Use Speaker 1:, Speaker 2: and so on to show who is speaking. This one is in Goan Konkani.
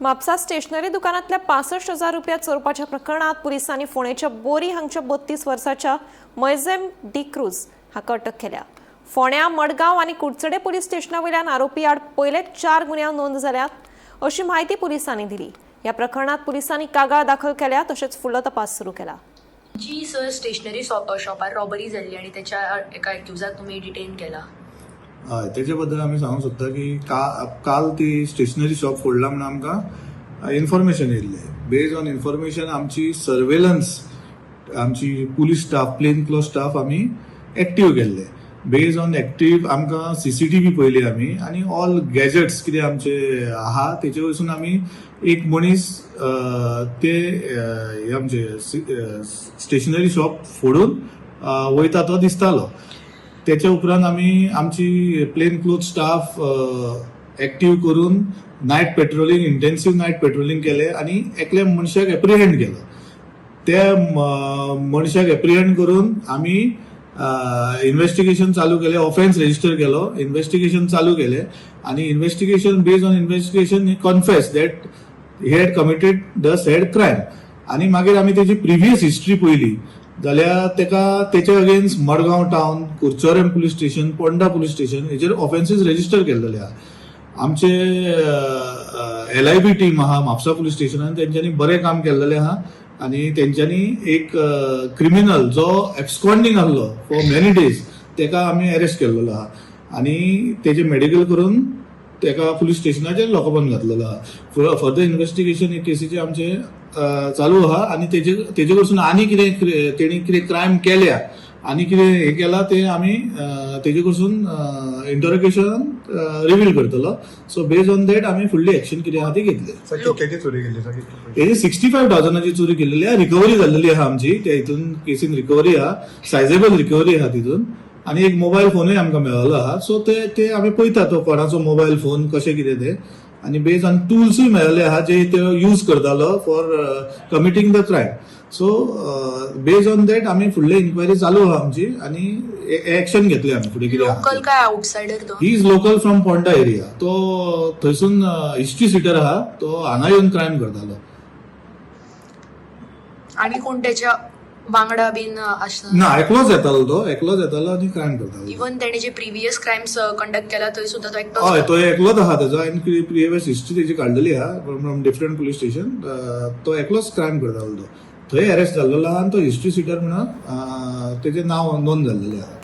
Speaker 1: म्हापसा स्टेशनरी दुकानांतल्या 65,000 रुपया चोरपाच्या प्रकरणात पुलिसांनी फोंडेच्या बोरी हांगच्या 32 वर्साच्या मैझेम डी क्रूज हाका अटक केल्या. फोंड्या, मडगांव आनी कुडचडे पुलीस स्टेशना वयल्यान आरोपी आड पयले 4 गुन्यांव नोंद जाल्यात अशी म्हायती पुलिसांनी दिली. ह्या प्रकरणात पुलिसांनी कागाळ दाखल केल्या तशेंच फुडलो तपास सुरू केला.
Speaker 2: जी सर, स्टेशनरी शॉपार रॉबरी जाल्ली आणि त्याच्या एका एक्युजाक तुम्ही डिटेन केला.
Speaker 3: हय, तेजे बद्दल आमी सांगूंक सोदता की काल ती स्टेशनरी शॉप फोडला म्हणून आमकां इन्फॉर्मेशन येयल्लें. बेज ऑन इन्फॉर्मेशन आमची सर्वेलन्स, आमची police staff, plain cloth staff आमी एक्टीव केल्ले. बेज ऑन एक्टीव आमकां सीसीटीव्ही पळयली आमी आनी ऑल गॅजेट्स कितें आमचे आहा तेचे वयसून आमी एक मनीस ते हे आमचे स्टेशनरी शॉप फोडून वयता तो दिसतालो. त्याच्या उपरांत आमी आमची प्लेन क्लोथ स्टाफ एक्टीव करून night patrolling, intensive night patrolling केले आनी एकल्या मनशाक एप्रिहेंड केलो. त्या मनशाक एप्रिहेंड करून आमी इन्व्हेस्टिगेशन चालू केले, ऑफेन्स रजिस्टर केलो, इन्व्हेस्टिगेशन चालू केले आनी investigation, based on investigation, he confess that he had committed the said crime. आनी मागीर आमी तेजी प्रिवियस हिस्ट्री पळयली जाल्यार तेका तेचे against Madgaon town, Curchorem police station, Ponda police station हेजेर ऑफेन्सीस रजिस्टर केल्लेले आहा. आमचे एलआयबी टीम आहा म्हापसा पुलीस स्टेशनान, तेंच्यांनी बरें काम केल्लेलें आहा आनी तेंच्यांनी एक क्रिमिनल जो एब्सकॉन्डिंग आहलो फॉर मेनी डेज, तेका आमी अरेस्ट केल्लेलो आहा आनी तेजे मेडिकल करून तेका पुलीस स्टेशनाचेर लॉकअपान घातलेलो आहा. फर्दर इन्व्हेस्टिगेशन हे केसीचे आमचे चालू आहा आनी तेजे कडसून आनी कितें तेणी कितें क्रायम केल्या आनी कितें हें केलां तें आमी तेजे कडसून इंटरोगेशन रिवील करतलो. सो बेज ऑन that आमी फुडली एक्शन कितें आहा ती घेतली.
Speaker 4: सर, कितक्याची चोरी केली सर, कितके?
Speaker 3: हेजी 65,000ची चोरी केलेली आहा. रिकव्हरी जाल्लेली आहा आमची. त्या हितून केसीन रिकव्हरी आहा, सायजेबल रिकव्हरी आहा तितून आनी एक मोबायल फोनूय आमकां मेळ्ळो आहा. सो ते ते आमी पळयता तो कोणाचो मोबायल फोन, कशें कितें ते आनी बेज ऑन टुल्सूय मेळ्ळे आहा जे ते यूज करतालो for committing the crime. So based on that आमी फुडली इन्क्वायरी चालू आहा आमची आनी एक्शन घेतले आमी फुडें कितें आहा
Speaker 2: लोकल
Speaker 3: तें.
Speaker 2: काय आउटसायडर तो?
Speaker 3: He is local from Ponda area. तो थंयसून हिस्ट्री सिटर आहा. तो हांगा येवन क्रायम करतालो.
Speaker 2: आणि कोण त्याच्या वांगडा बीन आसना?
Speaker 3: ना, एकलोच येतालो. तो एकलोच येतालो आनी क्रायम करतालो.
Speaker 2: इवन त्याने जे प्रिव्हियस क्राईम्स कंडक्ट केला थंय सुद्धा तो एकटोच?
Speaker 3: हय, तो एकलोच आहा. तेजो हांवें प्रिवियस हिस्ट्री तेजी काडलेली आहा फ्रॉम डिफरंट पुलीस स्टेशन. तो एकलोच क्रायम करतालो. तो थंय अरेस्ट जाल्लेलो आहा आनी तो हिस्ट्री सिटर म्हणून तेजें नांव नोंद जाल्लेलें आहा.